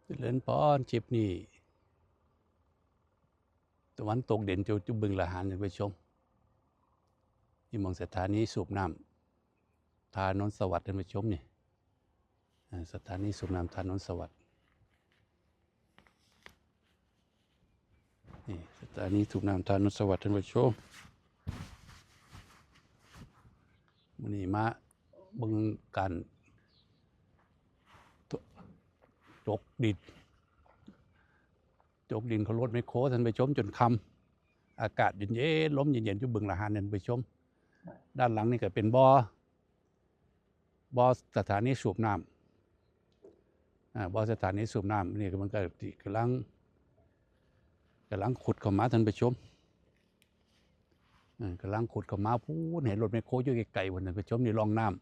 ຈະເລີນພອນ ຄລິບນີ້ຕາເວັນຕົກດິນຢູ່ ຢູ່ບຶງລະຫານ ທ່ານຜູ້ຊົມ. ຢູ່ໝ່ອງສະຖານີສູບນ້ຳທ່າໂນນສະຫວັດ ທ່ານຜູ້ຊົມນີ້. ອາ ສະຖານີສູບນ້ຳທ່າໂນນສະຫວັດ. ນີ້ ສະຖານີສູບນ້ຳທ່າໂນນສະຫວັດ ທ່ານຜູ້ຊົມ. ມື້ນີ້ມາເບິ່ງການ ໂຈ- ຈົກດິນ ຈົກດິນຂອງລົດແມັກໂຄ ທ່ານຜູ້ຊົມ, ຈົນຄ່ຳ. ອາກາດເຢັນໆ ລົມເຢັນໆ ຢູ່ບຶງລະຫານ ທ່ານຜູ້ຊົມ. ດ້ານຫຼັງນີ້ກໍເປັນບໍ່ ບໍ່ສະຖານີສູບນ້ຳ. ອາ ບໍ່ສະຖານີສູບນ້ຳນີ້ ມັນກໍກຳລັງ ກຳລັງຂຸດເຂົ້າມາ ທ່ານຜູ້ຊົມ. ເອີ ກຳລັງຂຸດເຂົ້າມາພຸ້ນ ໃຫ້ລົດແມັກໂຄຢູ່ໄກໆພຸ້ນ ທ່ານຜູ້ຊົມ. ນີ້ຮ່ອງນ້ຳ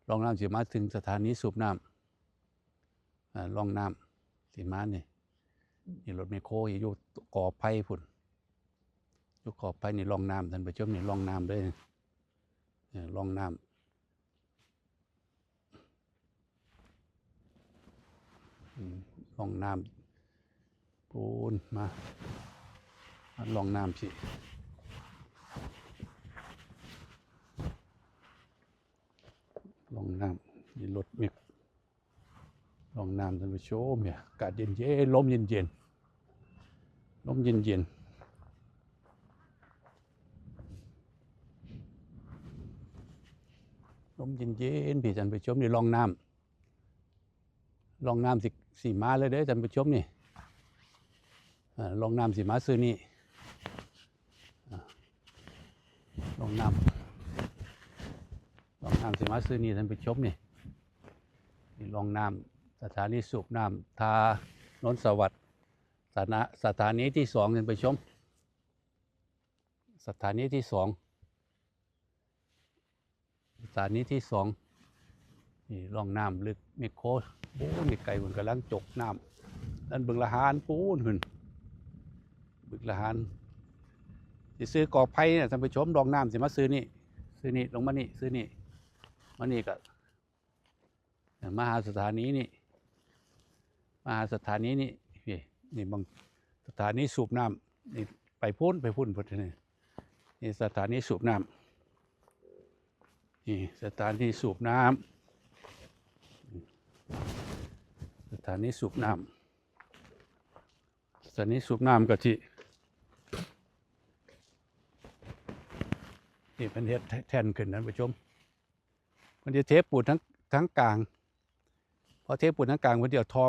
ຮ່ອງນ້ຳຊິມາເຖິງສະຖານີສູບນ້ຳ. ອາ ຮ່ອງນ້ຳຊິມານີ້ ນີ້ລົດແມັກໂຄຢູ່ກໍໄຜ່ພຸ້ນ ຢູ່ກໍໄຜ່. ນີ້ຮ່ອງນ້ຳ ທ່ານຜູ້ຊົມ, ນີ້ຮ່ອງນ້ຳເດີ. ເອີ ຮ່ອງນ້ຳ ອືມ ຮ່ອງນ້ຳພຸ້ນ ມາ ມາຮ່ອງນ້ຳຊິ ຮ່ອງນ້ຳ ມີລົດມີ ຮ່ອງນ້ຳ ທ່ານຜູ້ຊົມ. ເອີ ອາກາດເຢັນໆ ລົມເຢັນໆ ລົມເຢັນໆ ລົມເຢັນໆ ພີ່ ທ່ານຜູ້ຊົມ. ນີ້ຮ່ອງນ້ຳ ຮ່ອງນ້ຳຊິ ຊິມາເລີຍເດີ ທ່ານຜູ້ຊົມນີ້. ເອີ ຮ່ອງນ້ຳຊິມາຊື່ນີ້ ອາ ຮ່ອງນ້ຳ ຮ່ອງນ້ຳຊິມາຊື່ນີ້ ທ່ານຜູ້ຊົມນີ້. ນີ້ຮ່ອງນ້ຳ ສະຖານີສູບນ້ຳທ່າໂນນສະຫວັດ ສະຖານະ ສະຖານີທີສອງ ທ່ານຜູ້ຊົມ. ສະຖານີທີສອງ ສະຖານີທີສອງ. ນີ້ຮ່ອງນ້ຳ ລຶກແມັກໂຄ ໂອ້ ນີ້ໄກພຸ້ນ ກຳລັງຈົກນ້ຳ. ນັ້ນບຶງລະຫານພຸ້ນ ພຸ້ນ ບຶງລະຫານ. ຊິຊື່ກໍໄຜ່ນະ ທ່ານຜູ້ຊົມ. ຮ່ອງນ້ຳຊິມາຊື່ນີ້ ຊື່ນີ້ ລົງມານີ້ ຊື່ນີ້ ມານີ້ກໍ ມາຫາສະຖານີນີ້ ມາຫາສະຖານີນີ້. ນີ້ ນີ້ບາງສະຖານີສູບນ້ຳ ນີ້ໄປພຸ້ນ ໄປພຸ້ນພຸ້ນ. ນີ້ ນີ້ສະຖານີສູບນ້ຳ ນີ້ສະຖານີສູບນ້ຳ ສະຖານີສູບນ້ຳ ສະຖານີສູບນ້ຳກະຊິ ນີ້ເພິ່ນເຮັດແທ່ນຂຶ້ນ ທ່ານຜູ້ຊົມ. ເພິ່ນຈະເທປູນທາງ ທາງກາງ ພໍເທປູນທາງກາງ ເພິ່ນຈະເອົາທໍ່